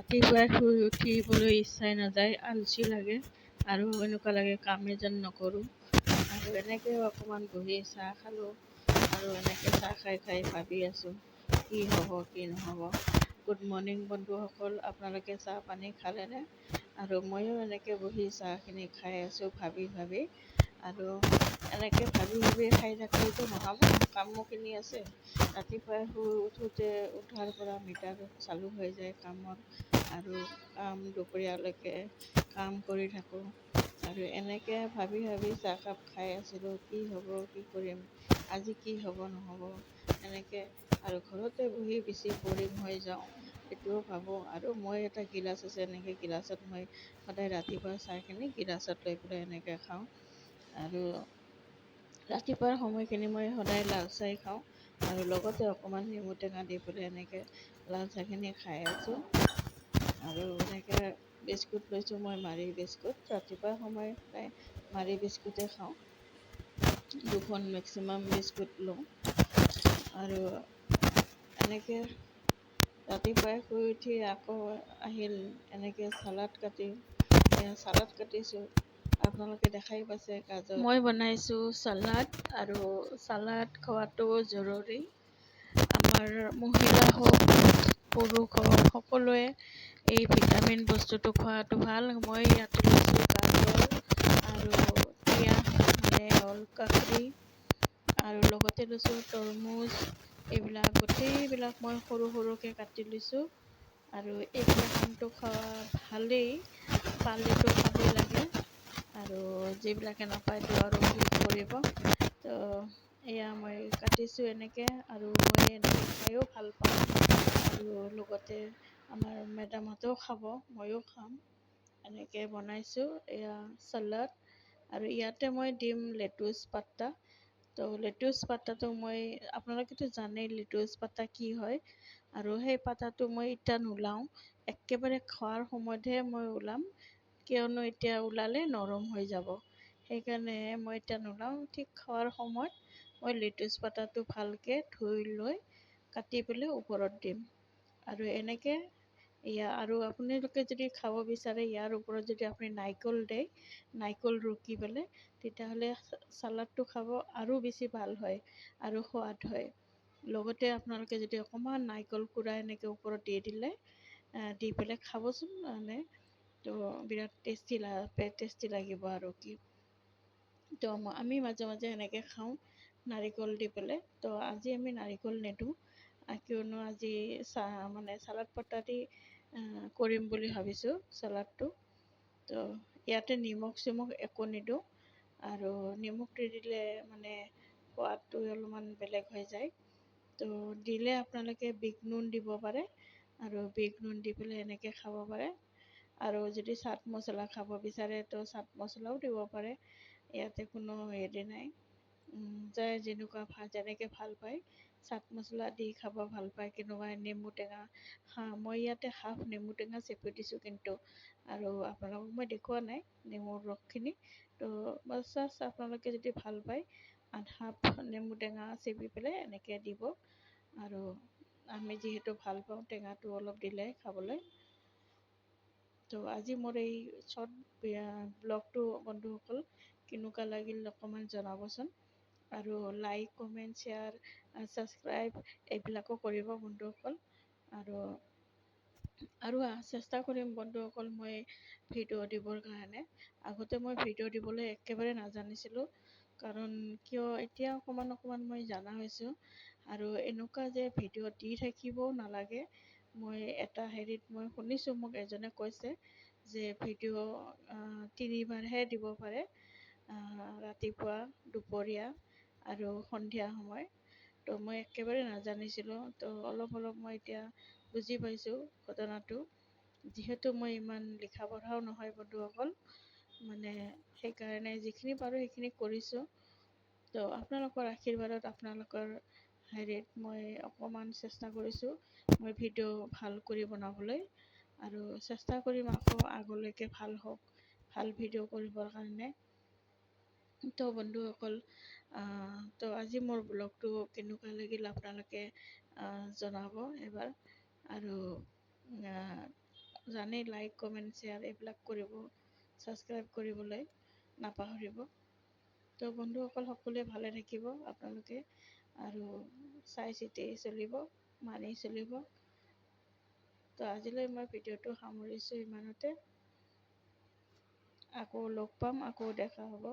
ৰাতিপুৱাই শুই উঠিবলৈ ইচ্ছাই নাযায়, আলচি লাগে আৰু এনেকুৱা লাগে কামেই যেন নকৰোঁ। আৰু এনেকৈও অকণমান বহি চাহ খালোঁ আৰু এনেকৈ চাহ খাই খাই ভাবি আছোঁ কি হ'ব কি নহ'ব। গুড মৰ্ণিং বন্ধুসকল, আপোনালোকে চাহ পানী খালেনে? আৰু ময়ো এনেকৈ বহি চাহখিনি খাই আছোঁ ভাবি ভাবি। আৰু এনেকৈ ভাবি ভাবি খাই থাকিলেতো নহ'ব, কামোখিনি আছে। ৰাতিপুৱাই শুই উঠোঁতে উঠাৰ পৰা মিটাৰ চালু হৈ যায় কামৰ, আৰু কাম দুপৰীয়ালৈকে কাম কৰি থাকোঁ। আৰু এনেকৈ ভাবি ভাবি চাহকাপ খাই আছিলোঁ, কি হ'ব কি কৰিম আজি, কি হ'ব নহ'ব এনেকৈ। আৰু ঘৰতে বহি বেছি বৰিং হৈ যাওঁ, সেইটোও ভাবোঁ। আৰু মই এটা গিলাচ আছে, এনেকৈ গিলাচত মই সদায় ৰাতিপুৱা চাহখিনি গিলাচত লৈ পেলাই এনেকৈ খাওঁ। আৰু ৰাতিপুৱাৰ সময়খিনি মই সদায় লাল চাহ খাওঁ আৰু লগতে অকণমান নেমু টেঙা দি পেলাই এনেকৈ লাল চাহখিনি খাই আছোঁ। আৰু এনেকৈ বিস্কুট লৈছোঁ মই, মাৰি বিস্কুট। ৰাতিপুৱা সময় সদায় মাৰি বিস্কুটে খাওঁ, দুখন মেক্সিমাম বিস্কুট লওঁ। আৰু এনেকৈ ৰাতিপুৱাই শুই উঠি আকৌ আহিল এনেকৈ চালাড কাটি, চালাড কাটিছোঁ, আপোনালোকে দেখাই পাইছে গাজৰ। মই বনাইছোঁ চালাড, আৰু চালাড খোৱাটো জৰুৰী। আমাৰ মহিলা হওক পুৰুষ হওক সকলোৱে এই ভিটামিন বস্তুটো খোৱাটো ভাল। মই ইয়াতে লৈছোঁ গাজৰ আৰু পিঁয়াজ, মানে হ'ল কাকৰি, আৰু লগতে লৈছোঁ তৰমুজ। এইবিলাক গোটেইবিলাক মই সৰু সৰুকৈ কাটি লৈছোঁ। আৰু এইবিলাকতো খোৱা ভালেই, পালেতো খাবই লাগে, আৰু যিবিলাকে নাপায়তো আৰু কি কৰিব। তো এয়া মই কাটিছোঁ এনেকৈ, আৰু মই এনেকৈ খায়ো ভাল পাওঁ। আৰু লগতে আমাৰ মেডামহঁতেও খাব, ময়ো খাম। এনেকৈ বনাইছোঁ এয়া চালাড। আৰু ইয়াতে মই দিম লেটুচ পাত্তা। তো লেটুচ পাত্তাটো মই, আপোনালোকেতো জানেই লেটুচ পাত্তা কি হয়। আৰু সেই পাতাটো মই এতিয়া নোলাওঁ, একেবাৰে খোৱাৰ সময়তহে মই ওলাম, কিয়নো এতিয়া ওলালে নৰম হৈ যাব, সেইকাৰণে মই এতিয়া নোলাওঁ। ঠিক খোৱাৰ সময়ত মই লেটুচ পাতাটো ভালকৈ ধুই লৈ কাটি পেলাই ওপৰত দিম। আৰু এনেকৈ এয়া, আৰু আপোনালোকে যদি খাব বিচাৰে, ইয়াৰ ওপৰত যদি আপুনি নাৰিকল দিয়ে, নাৰিকল ৰুকি পেলাই, তেতিয়াহ'লে চালাডটো খাব আৰু বেছি ভাল হয় আৰু সোৱাদ হয়। লগতে আপোনালোকে যদি অকণমান নাৰিকল কুৰা এনেকৈ ওপৰত দি দিলে, দি পেলাই খাবচোন, মানে তো বিৰাট টেষ্টি লাগিব। আৰু কি, তো আমি মাজে মাজে এনেকৈ খাওঁ নাৰিকল দি পেলাই। তো আজি আমি নাৰিকল নিদিওঁ, কিয়নো আজি চাহ মানে চালাড পাতা দি কৰিম বুলি ভাবিছোঁ চালাডটো। তো ইয়াতে নিমখ চিমখ একো নিদিওঁ, আৰু নিমখ দি দিলে মানে সোৱাদটো অলপমান বেলেগ হৈ যায়। তো দিলে আপোনালোকে বিগ নুন দিব পাৰে, আৰু বিগ নুন দি পেলাই এনেকৈ খাব পাৰে। আৰু যদি চাট মছলা খাব বিচাৰে তো চাট মছলাও দিব পাৰে, ইয়াতে কোনো হেৰি নাই। যাই যেনেকুৱা যেনেকৈ ভাল পায়, চাট মছলা দি খাব ভাল পায়, কোনোবাই নেমু টেঙা। মই ইয়াতে হাফ নেমু টেঙা চেপি দিছোঁ কিন্তু, আৰু আপোনালোকক মই দেখুওৱা নাই নেমুৰ ৰসখিনি। তো বাছ আপোনালোকে যদি ভাল পায় হাফ নেমু টেঙা চেপি পেলাই এনেকৈ দিব। আৰু আমি যিহেতু ভাল পাওঁ টেঙাটো অলপ দিলে খাবলৈ। তো আজি মোৰ এই শ্বৰ্ট ব্লগটো বন্ধুসকল কেনেকুৱা লাগিল অকণমান জনাবচোন, আৰু লাইক কমেণ্ট শ্বেয়াৰ ছাবস্ক্ৰাইব এইবিলাকো কৰিব বন্ধুসকল। আৰু আৰু চেষ্টা কৰিম বন্ধুসকল মই ভিডিঅ' দিবৰ কাৰণে। আগতে মই ভিডিঅ' দিবলৈ একেবাৰে নাজানিছিলোঁ, কাৰণ কিয় এতিয়া অকণমান অকণমান মই জনা হৈছোঁ। আৰু এনেকুৱা যে ভিডিঅ' দি থাকিবও নালাগে, মই এটা হেৰিত মই শুনিছোঁ, মোক এজনে কৈছে যে ভিডিঅ' তিনিবাৰহে দিব পাৰে, ৰাতিপুৱা, দুপৰীয়া আৰু সন্ধিয়া সময়। তো মই একেবাৰে নাজানিছিলোঁ, তো অলপ অলপ মই এতিয়া বুজি পাইছোঁ ঘটনাটো। যিহেতু মই ইমান লিখা পঢ়াও নহয় বন্ধুসকল, মানে সেইকাৰণে যিখিনি পাৰোঁ সেইখিনি কৰিছোঁ। তো আপোনালোকৰ আশীৰ্বাদত, আপোনালোকৰ হেৰিত মই অকণমান চেষ্টা কৰিছোঁ মই ভিডিঅ' ভাল কৰি বনাবলৈ, আৰু চেষ্টা কৰিম আকৌ আগলৈকে ভাল হওক, ভাল ভিডিঅ' কৰিবৰ কাৰণে। তো বন্ধুসকল, তো আজি মোৰ ব্লগটো কেনেকুৱা লাগিল আপোনালোকে জনাব এবাৰ। আৰু জানেই, লাইক, কমেণ্ট, শ্বেয়াৰ এইবিলাক কৰিব, ছাবস্ক্ৰাইব কৰিবলৈ নাপাহৰিব। তো বন্ধুসকল, সকলোৱে ভালে থাকিব আপোনালোকে আৰু চাই চিতি চলিব, মানি চলিব। তো আজিলৈ মই ভিডিঅ'টো সামৰিছোঁ ইমানতে। আকৌ লগ পাম, আকৌ দেখা হ'ব।